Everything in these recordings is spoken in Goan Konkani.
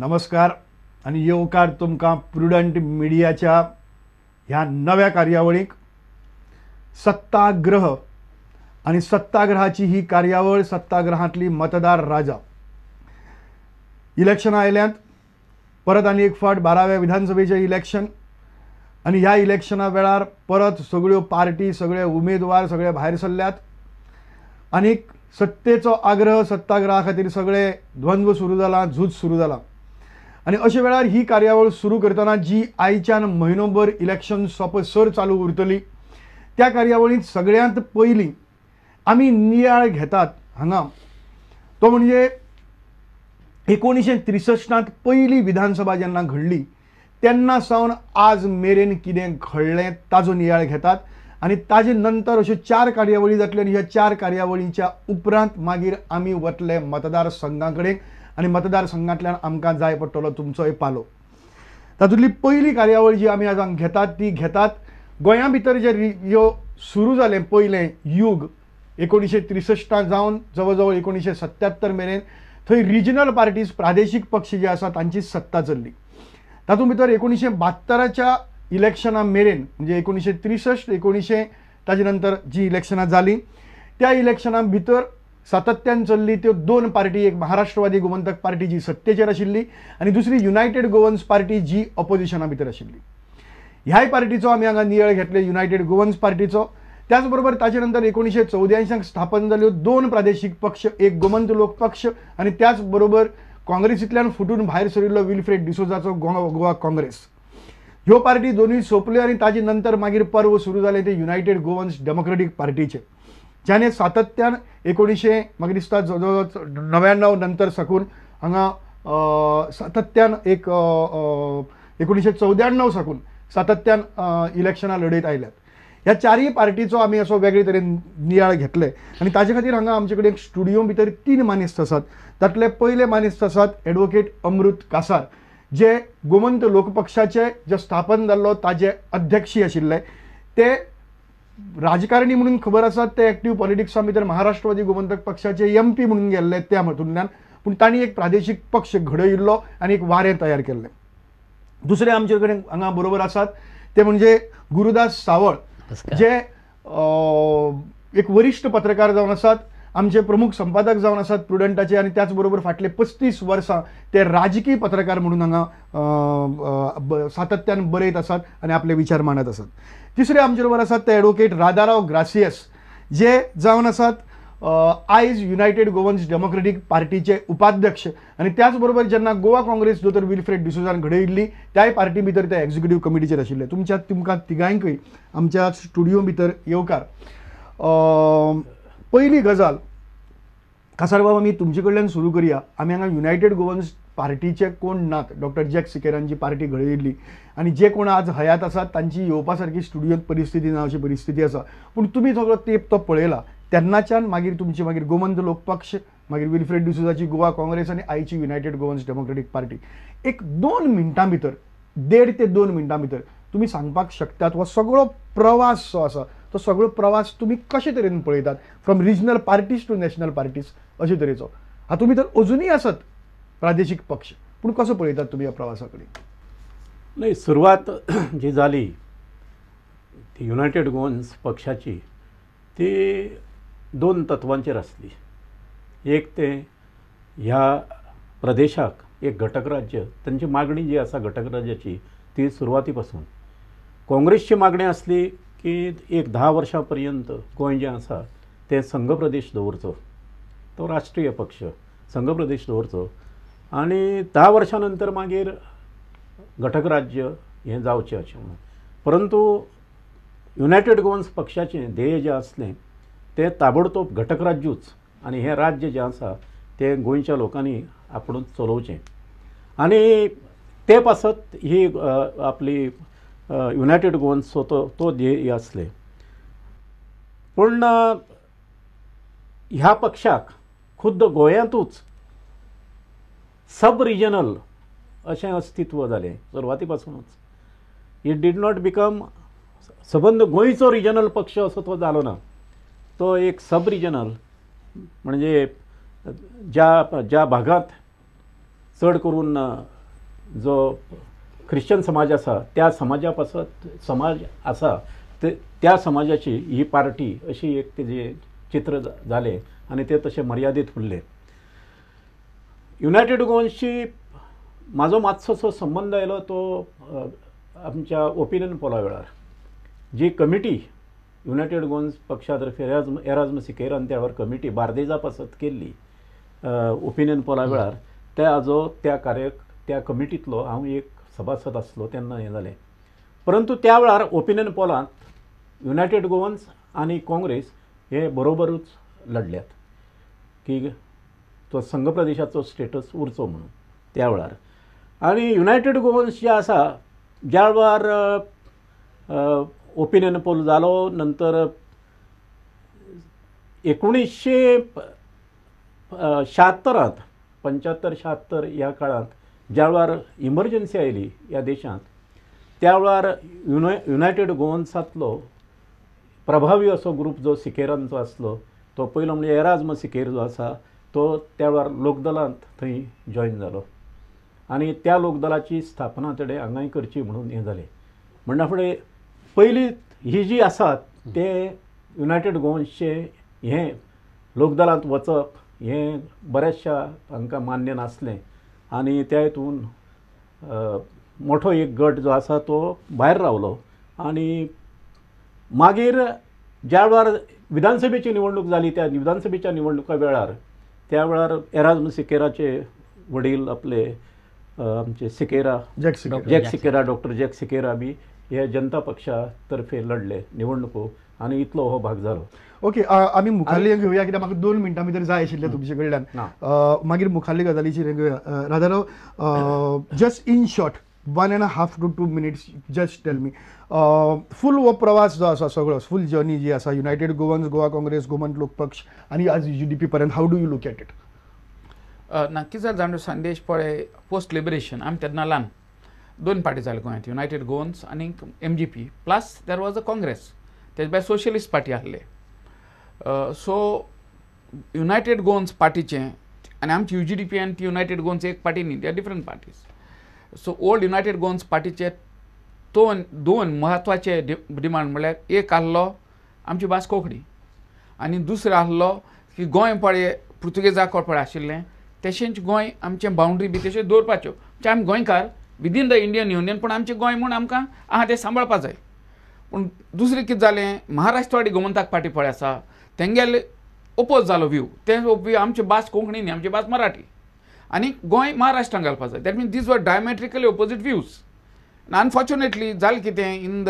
नमस्कार आनी येवकार तुमकां प्रुडंट मिडियाच्या ह्या नव्या कार्यावळीक. सत्ताग्रह आनी सत्ताग्रहाची ही कार्यावळ, सत्ताग्रहांतली मतदार राजा. इलेक्शनां आयल्यांत परत आनी एक फावट 12व्या विधानसभेचें इलेक्शन आनी ह्या इलेक्शना वेळार परत सगळ्यो पार्टी, सगळे उमेदवार सगळे भायर सरल्यात आनीक सत्तेचो आग्रह, सत्ताग्रहा खातीर सगळे द्वंद्व सुरू जाला, झूज सुरू जाला. आनी अशे वेळार ही कार्यावळ सुरू करतना जी आयच्यान म्हयनोभर इलेक्शन सोंपसर चालू उरतली, त्या कार्यावळींत सगळ्यांत पयलीं आमी नियाळ घेतात हांगा तो म्हणजे 1963 पयली विधानसभा जेन्ना घडली तेन्ना सावन आज मेरेन कितें घडलें ताजो नियाळ घेतात आनी ताजे नंतर अश्यो 4 कार्यावळी जातल्यो आनी ह्या 4 कार्यावळींच्या उपरांत मागीर आमी वतले मतदारसंघा कडेन आनी मतदारसंघांतल्यान आमकां जाय पडटलो तुमचोय पालो. तातूंतली पयली कार्यावळ जी आमी आज घेतात ती घेतात गोंया भितर जे ह्यो सुरू जालें पयलें यूग 1963 जावन जवळ जवळ 1977 मेरेन थंय रिजनल पार्टीज, प्रादेशीक पक्ष जे आसा तांची सत्ता चल्ली. तातूंत भितर 1972च्या इलेक्शना मेरेन म्हणजे 1963 19 ताजे नंतर जी इलेक्शनां जालीं त्या इलेक्शनां भितर सातत्यान चल्ली त्यो 2 पार्टी, एक महाराष्ट्रवादी गोमंतक पार्टी जी सत्तेचेर आशिल्ली आनी दुसरी युनायटेड गोवन्स पार्टी जी ऑपोजिशना भितर आशिल्ली. ह्याय पार्टीचो आमी हांगा नियाळ घेतले, युनायटेड गोवन्स पार्टीचो. त्याच बरोबर ताजे नंतर 1984 स्थापन जाल्यो 2 प्रादेशीक पक्ष, एक गोमंत लोक पक्ष आनी त्याच बरोबर काँग्रेसींतल्यान फुटून भायर सरिल्लो विल्फ्रेड डिसोजाचो गोवा काँग्रेस. ह्यो पार्टी दोनूय सोंपल्यो आनी ताजे नंतर मागीर पर्व सुरू जालें ते युनायटेड गोवन्स डेमोक्रेटीक पार्टीचें, ज्याने सातत्यान 1900 मागीर दिसता जवळ जवळ 99 नंतर साकून हांगा सातत्यान एक 1994 साकून सातत्यान इलेक्शनां लढयत आयल्यात. ह्या 4 पार्टीचो आमी असो वेगळे तरेन नियाळ घेतले आनी ताजे खातीर हांगा आमचे कडेन स्टुडियो भितर 3 मानेस्त आसात. तातले पयले मानेस्त आसात एडवोकेट अमृत कासार, जे गोमंत लोकपक्षाचे जे स्थापन जाल्लो ताजे अध्यक्षी आशिल्ले. ते राजकारणी म्हणून खबर आसात, ते एक्टीव पॉलिटिक्सा भितर महाराष्ट्रवादी गोमंतक पक्षाचे MP म्हणून गेल्ले त्या हातूंतल्यान, पूण तांणी एक प्रादेशीक पक्ष घडयिल्लो आनी एक वारें तयार केल्लें. दुसरे आमचे कडेन हांगा बरोबर आसात ते म्हणजे गुरुदास सावळ, जे एक वरिश्ठ पत्रकार जावन आसात, आमचे प्रमुख संपादक जावन आसात प्रुडंटाचे आनी त्याच बरोबर फाटले 35 वर्सां ते राजकीय पत्रकार म्हणून हांगा सातत्यान बरयत आसात आनी आपले विचार मांडत आसात. तिसरे आमचे बरोबर आसात ते एडवोकेट राधाराव ग्रासियस, जे जावन आसात आयज युनायटेड गोवन्स डेमोक्रेटीक पार्टीचे उपाध्यक्ष आनी त्याच बरोबर जेन्ना गोवा काँग्रेस दोतोर विल्फ्रेड डिसोजान घडयिल्ली त्याय पार्टी भितर ते एक्झिक्युटीव कमिटीचेर आशिल्ले. तुमच्या तुमकां तिगांकय आमच्या स्टुडियो भितर येवकार. पयली गजाल कासार बाब, आमी तुमचे कडल्यान सुरू करया. आमी हांगा युनायटेड गोवन्स पार्टीचे कोण नात, डॉक्टर जॅक सिकेरांची पार्टी घडयिल्ली आनी जे कोण आज हयात आसात तांची येवपा सारकी स्टुडियोंत परिस्थिती ना अशी परिस्थिती आसा. पूण तुमी सगळो तेंप तो पळयला तेन्नाच्यान मागीर तुमची मागीर गोमंत लोक पक्ष, मागीर विल्फ्रेड डिसोजाची गोवा काँग्रेस आनी आयची युनायटेड गोवन्स डेमोक्रेटीक पार्टी. एक 2 मिनटां भितर, 1.5 ते 2 मिनटां भितर तुमी सांगपाक शकतात हो सगळो प्रवास जो आसा तो सगळो प्रवास तुमी कशे तरेन पळयतात, from regional parties to national parties अशे तरेचो. हातूंत भितर अजुनूय आसत प्रादेशीक पक्ष, पूण कसो पळयतात तुमी ह्या प्रवासा कडेन? नाही, सुरवात जी जाली ती युनायटेड गोवन्स पक्षाची ती 2 तत्वांचेर आसली. एक ते ह्या प्रदेशाक एक घटक राज्य, तांची मागणी जी आसा घटक राज्याची ती सुरवाती पासून. काँग्रेसची मागणी आसली की एक 10 वर्सां पर्यंत गोंय जें आसा तें संघ प्रदेश दवरचो, तो राष्ट्रीय पक्ष संघ प्रदेश दवरचो आनी 10 वर्सां नंतर मागीर घटक राज्य हें जावचें अशें म्हणून. परंतु युनायटेड गोवन्स पक्षाचें ध्येय जें आसलें तें ताबडतोब घटक राज्यूच आनी हें राज्य जें आसा तें गोंयच्या लोकांनी आपूण चलोवचें आनी ते पासत ही आपली युनायटेड गोवन्सचो तो ध्येय आसलें. पूण ह्या पक्षाक खुद्द गोंयांतूच सब रिजनल अशें अस्तित्व जालें सुरवाती पासुनूच. It did not become सबंद गोंयचो रिजनल पक्ष असो तो जालो ना, तो एक सब रिजनल म्हणजे ज्या ज्या भागांत चड करून जो ख्रिश्चन समाज आसा त्या समाजा पासत समाज आसा त्या समाजाची ही पार्टी अशी एक तेजें चित्र जालें आनी ते तशें मर्यादीत उरलें. युनायटेड गोवन्सची म्हाजो मातसोसो संबंद आयलो तो आमच्या ओपिनियन पोला वेळार जी कमिटी युनायटेड गोवन्स पक्षा तर्फे एराज्म सिकेरान त्या वेळार कमिटी बार्देजा पासत केल्ली ओपिनियन पोला वेळार त्या हाजो त्या कार्य त्या कमिटींतलो हांव एक सभासद आसलो तेन्ना हें जालें. परंतु त्या वेळार ओपिनियन पोलांत युनायटेड गोवन्स आनी काँग्रेस हे बरोबरूच लढल्यात की तो संघ प्रदेशाचो स्टेटस उरचो म्हणून त्या वेळार. आनी युनायटेड गोवन्स जे आसा ज्या वेळार ओपिनियन पोल जालो नंतर 1976 75 76 ह्या काळांत ज्या वेळार इमर्जन्सी आयली ह्या देशांत त्या वेळार युनायटेड गोवन्सांतलो प्रभावी असो ग्रूप जो सिकेरांचो आसलो तो पयलो म्हणजे एराज्म सिकेर जो आसा तो त्या वेळार लोकदलांत थंय जॉयन जालो आनी त्या लोकदलाची स्थापना तेणें हांगाय करची म्हणून हें जालें. म्हणना फुडें पयली ही जी आसा ते युनायटेड गोवन्सचें हें लोकदलांत वचप हें बऱ्याचशा हांकां मान्य नासलें आनी त्या हितून मोठो एक गट जो आसा तो भायर रावलो. आनी मागीर ज्या वेळार विधानसभेची निवडणूक जाली त्या विधानसभेच्या निवडणुका वेळार त्या वेळार एराज्म सिकेराचे वडील आपले आमचे Siqueira Jack Siqueira doctor Jack Siqueira बी हे जनता पक्षा तर्फे लढले निवडणुको आनी इतलो हो भाग जालो. ओके, आमी मुखाल्ली घेवया कित्याक म्हाका 2 मिनटां भितर जाय आशिल्लें तुमचे कडल्यान. मागीर मुखाल्ली गजालीचेर घेवया. Radharao, just in short 1.5 to 2 minutes just tell me full हो प्रवास जो आसा सगळो फूल जर्नी जी आसा युनायटेड गोवन्स, गोवा काँग्रेस, गोमंत लोक पक्ष आनी आज UGDP पर्यंत, how do you look at it? ना कितें जालें जाणा संदेश, पळय पोस्ट लिबरेशन आमी तेन्ना ल्हान 2 पार्टी जाल्यो गोंयांत, युनायटेड गोवन्स आनी MGP, plus there was a Congress, तेजे भायर सोशलिस्ट पार्टी आसले. सो युनायटेड गोवन्स पार्टीचें आनी आमची UGDP आनी ती युनायटेड गोवन्स एक पार्टी न्ही, they are different parties. So old United Goans पार्टीचे दोन म्हत्वाचे डिमांड म्हणल्यार एक आहलो आमची भास कोंकणी आनी दुसरो आहलो की गोंय पळय पुर्तुगेजा पळय आशिल्लें तशेंच गोंय आमचें बावंड्री बी तशें दवरपाच्यो, म्हणजे आमी गोंयकार विदीन the Indian union पूण आमचें गोंय म्हूण आमकां आहा तें सांबाळपा जाय. पूण दुसरें कितें जालें, महाराष्ट्रवाडी गोमंतक पार्टी पळय आसा तेंगेले ओपोज जालो व्यू, ते व्यू आमची भास कोंकणी न्ही, आमची भास मराठी आनी गोंय महाराष्ट्रान घालपा जाय. That means these were diametrically opposite views. Unfortunately जालें कितें, in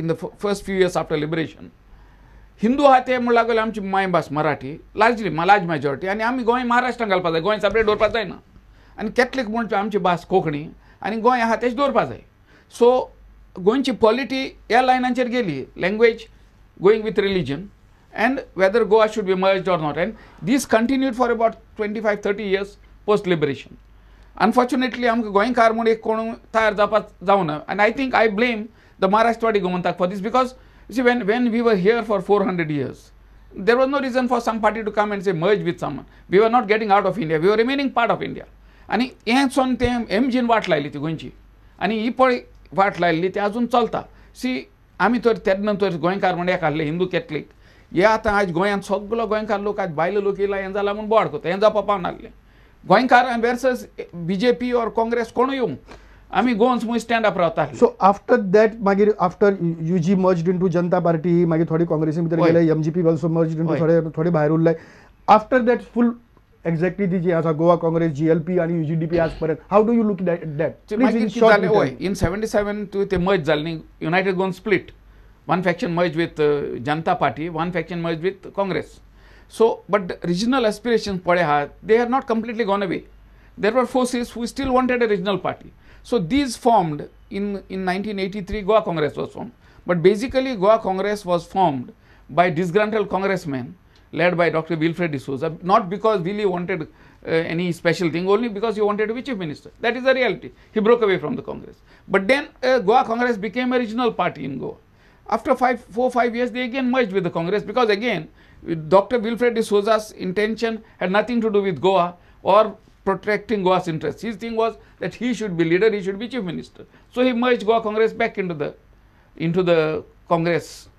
the first few years after liberation Hindu आहा ते म्हणून लागले आमची मायभास मराठी लार्जली लार्ज मेजॉरिटी आनी आमी गोंय महाराष्ट्रान घालपा जाय, गोंय सेपरेट दवरपा जायना. आनी कॅथलीक म्हणचे आमची भास कोंकणी आनी गोंय आहा तेच दवरपा जाय. सो गोंयची पॉलिटी ह्या लायनांचेर गेली, language going with religion and whether Goa should be merged or not, and this continued for about 25-30 years post liberation. Unfortunately आमकां गोंयकार म्हूण एक कोण तयार जावपाक जावना आनी I think I blame the Maharashtrawadi Gomantak for this, because see when we were here for 400 years there was no reason for some party to come and say merge with someone. We were not getting out of India, we were remaining part of India. आनी हें सोन तें एमजीन वाट लायली ती गोंयची आनी ही पळय वाट लायल्ली ती आजून चलता. सी आमी तर तेन्ना तर गोंयकार म्हण एक आहले हिंदू कॅथलीक, हे आतां आयज गोंयांत सगलो गोंयकार लोक आज भायले लोक येयला हें जाला म्हूण बोवाळ करता, हें जावपा पावनासलें. गोंयकार आनी वर्सस BJP or Congress कोणूय येवं आमी गोवन्स म्हूण स्टँड अप रावता. सो आफ्टर that मागीर after UG merged into Janata Party, मागीर थोडे काँग्रेसी भितर गेले, MGP also merged into, थोडे थोडे भायर उरले. आफ्टर that full exactly ती जी आसा गोवा काँग्रेस, GLP आनी UGDP आज पर्यंत, how do you look at that? हय, इन 77 टू ते मर्ज जाले न्ही, United Goans split, one faction merge with Janata Party, one faction merge with Congress. So but regional aspiration पळय आहा, they are not completely gone away. There were forces who still wanted a regional party. So these formed in 1983 Goa Congress was formed. But basically Goa Congress was formed by disgruntled congressmen led by Dr. Wilfred D'Souza, not because Willie wanted any special thing, only because he wanted to be chief minister. That is the reality. He broke away from the Congress. But then Goa Congress became a regional party in Goa. After 4-5 years, they again merged with the Congress, because again, Dr. Wilfred D'Souza's intention had nothing to do with Goa or protecting Goa's interests. His thing was that he should be leader, he should be chief minister. So he merged Goa Congress back into the Congress.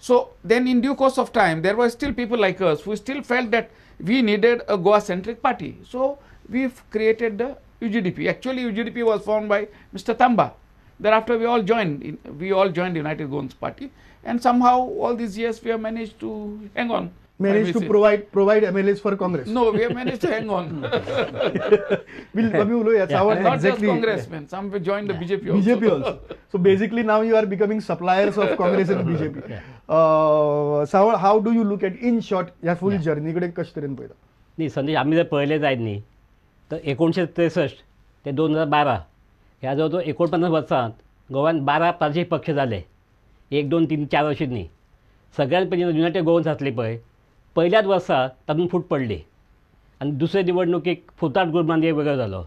So then in due course of time, there were still people like us who still felt that we needed a Goa-centric party. So we've created the UGDP. Actually, UGDP was formed by Mr. Tamba. Thereafter, we all joined. We all joined United Goans Party, and somehow all these years we have managed to hang on. Managed to provide MLAs for Congress. No, we have managed to hang on. Not just Congressmen. Some joined the BJP also. BJP also. So basically now you are becoming suppliers of Congress and BJP. So how do you look at, in short, ह्या फुल जर्नी कडेन कशें तरेन पळयता? न्ही संदेश, आमी जर पळयलें जायत न्ही तर 1963 ते 2012 ह्या जवळ जवळ 49 वर्सांत गोव्यान 12 प्रादेशीक पक्ष जाले. 1 2 3 4 अशें न्ही. सगळ्यात पयलीं युनायटेड गोवन्स आसली पळय, पयल्याच वर्सा तातूंत फूट पडली आनी दुसरे निवडणुकेक फुताट ग्रुप एक वेगळो जालो.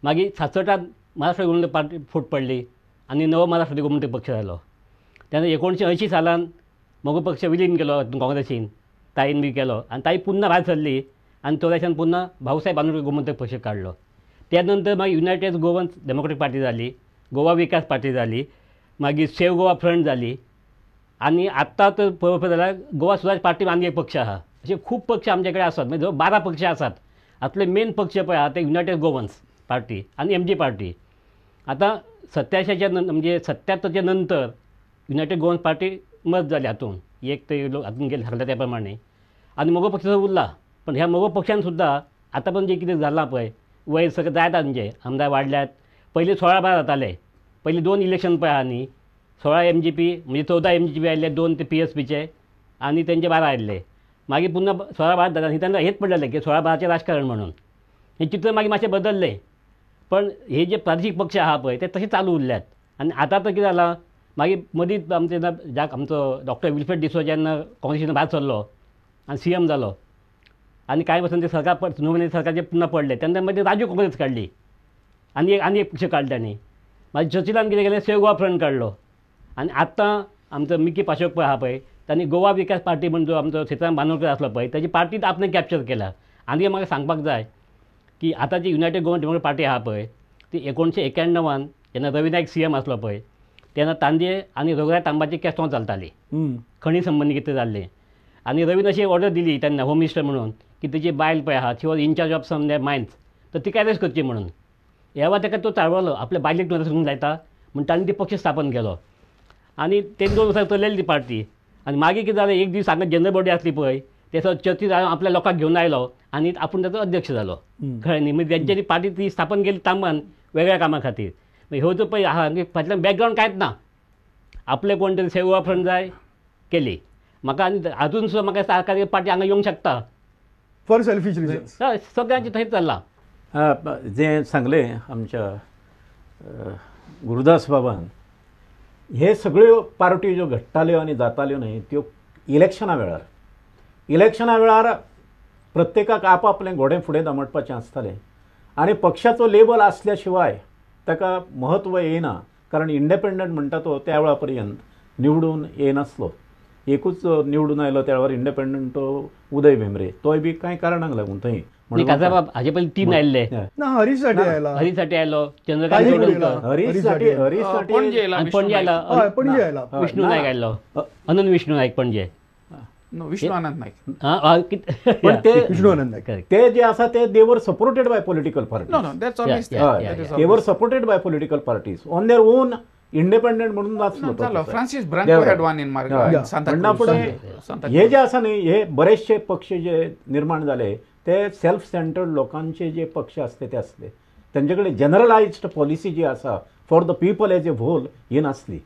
मागीर 66 महाराष्ट्र गोमंतक पार्टी फूट पडली आनी नवो महाराष्ट्र गोमंतक पक्ष जालो. तेन्ना 1980 सालान मगो पक्ष विलीन केलो काँग्रेसीन, ताईन बी केलो आनी ताई पुन्हा भायर सरली आनी 84 पुन्हा भाऊसाहेब बांदोडकर गोमंतक पक्ष काडलो. त्या नंतर मागीर युनायटेड गोवन डेमोक्रेटीक पार्टी जाली, गोवा विकास पार्टी जाली, मागीर सेव गोवा फ्रंट जाली आनी आत्तां तर पळोवपाक जाल्यार गोवा स्वराज पार्टी आनी एक पक्ष आहा. अशे खूब पक्ष आमचे कडेन आसात, म्हणजे 12 पक्ष आसात. हातले मेन पक्ष पळय आहा ते युनायटेड गोवन्स पार्टी आनी एम जी पार्टी. आतां 87 म्हणजे 77 नंतर युनायटेड गोवन्स पार्टी मर्ज जाली हातूंत, एक ते लोक हातूंत गेले सांगता त्या प्रमाणे, आनी मगो पक्ष उरला. पण ह्या मगो पक्षान सुद्दां आतां पण जें कितें जालां पळय वयर सगळें जायत आमचे आमदार वाडल्यात. पयलीं 16 बारा जाताले, पयलीं 2 इलेक्शन पळय आहा न्ही, 16 एम जी पी म्हणजे 14 एम जी पी आयिल्ले, 2 ते पी एस पीचे आनी तेंचे 12 आयिल्ले. मागीर पुन्हा 16 बारा जाता आनी तेन्ना हेच पडलेलें की 16 बाराचें राजकारण म्हणून. हें चित्र मागीर मातशें बदल्लें, पण हे जे प्रादेशीक पक्ष आहा पळय ते तशे चालू उरल्यात. आनी आतां तर कितें जालां, मागीर मदींच आमचे जेन्ना आमचो डॉक्टर विल्फ्रेड डिसोजा जेन्ना काँग्रेसीन भायर सरलो आनी सी एम जालो आनी कांय वर्सां ते सरकार नवें सरकार जे पुन्हा पडलें तेन्ना मागीर राजीव काँग्रेस काडली आनी आनी एक पक्ष काडलो तांणी. मागीर चर्चिलान कितें केलें, सेव गोवा फ्रंट काडलो. आनी आतां आमचो मिकी पाशोक पळय आहा पळय तांणी गोवा विकास पार्टी म्हण जो आमचो सीताराम बांदोडकर आसलो पळय ताजी पार्टीत आपणें कॅप्चर केला. आनी म्हाका सांगपाक जाय की आतां जी युनायटेड गोवा डेमोक्रेटिक पार्टी आहा पळय ती 1991 जेन्ना रवी नायक सी एम आसलो पळय तेन्ना तांजे आनी रघुराय तांबाची केस्तांव चलताली, खणी संबंदी कितें जाल्लें. आनी रवीन अशी ऑर्डर दिली तेन्ना होम मिनिस्टर म्हणून की तेजी बायल पळय आहा she was in charge of some mines, तर तिका अरेस्ट करची म्हणून. ह्या वेळार ताका तो चाळवलो, आपल्या बायलेक तूं अरेस्ट करूंक लायता म्हण ताणें ती पक्ष स्थापन केलो आनी तें 2 वर्सां चलयली ती पार्टी. आनी मागीर कितें जालें, एक दीस हांगा जनरल बॉडी आसली पळय ते चर्चीत आपल्या लोकांक घेवन आयलो आनी आपूण ताचो अध्यक्ष जालो. कळ्ळें न्ही, म्हणजे तेंच्यांनी पार्टी ती स्थापन केली तांबान वेगळ्या कामां खातीर. ह्यो जो पळय आहा फाटल्यान बॅकग्रावंड कांयच ना, आपले कोण तरी सेव गोवा फ्रंट जाय केली. म्हाका आनी आजून सुद्दां म्हाका सरकारी पार्टी हांगा येवंक शकता फॉर सेल्फिश रिजन्स. सगळ्यांचें थंयच चल्लां. जें सांगलें आमच्या गुरुदास बाबान, हे सगळ्यो पार्टी ज्यो घडटाल्यो आनी जाताल्यो न्हय त्यो इलेक्शना वेळार, इलेक्शना वेळार प्रत्येकाक आपआपलें घोडें फुडें दामटपाचें आसतालें आनी पक्षाचो लेबल आसल्या शिवाय ताका म्हत्व येना, कारण इंडिपेंडंट म्हणटा तो त्या वेळा पर्यंत निवडून येनासलो. एकूच निवडून आयलो त्या वेळार इंडिपेंडंट तो उदय भेंब्रे, तोय बी कांय कारणांक लागून थंय. कासाबाब हाजे पयलीं 3 आयिल्ले ना, हरीश साठे आयला, हरीश साठे आयलो, चंद्रकांत चोडणकर, हरीश साठे, हरीश साठे पणजे आयला, पणजे आयला, विष्णू नायक आयलो, अनंत विष्णू नायक पणजे, विष्णू आनंद नायक. पण ते विष्णू आनंद नायक ते जे आसा ते they were supported by political parties. They were supported by political parties on their own, independent म्हणून नासलो. Francis Branco had one in म्हणना फुडें हे जे आसा न्ही हे बरेचशे पक्ष जे निर्माण जाले ते सेल्फ सेंटर्ड लोकांचे जे पक्ष आसले ते आसले, तेंचे कडेन जनरलायज्ड पॉलिसी जी आसा for the people as a whole ही नासली.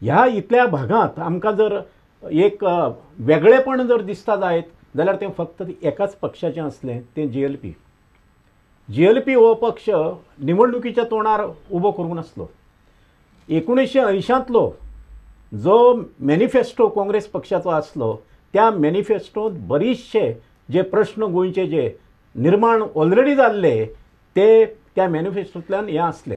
ह्या इतल्या भागांत आमकां जर एक वेगळेपण जर दिसता जायत जाल्यार तें फक्त एकाच पक्षाचें आसलें, तें G L P. G L P हो पक्ष निवडणुकीच्या तोंडार उबो करूंक नासलो. 1980 जो मॅनिफेस्टो काँग्रेस पक्षाचो आसलो त्या मॅनिफेस्टोंत बरीचशे जे प्रश्न गोंयचे जे निर्माण ऑलरेडी जाल्ले ते त्या मॅनिफेस्टोंतल्यान हें आसले.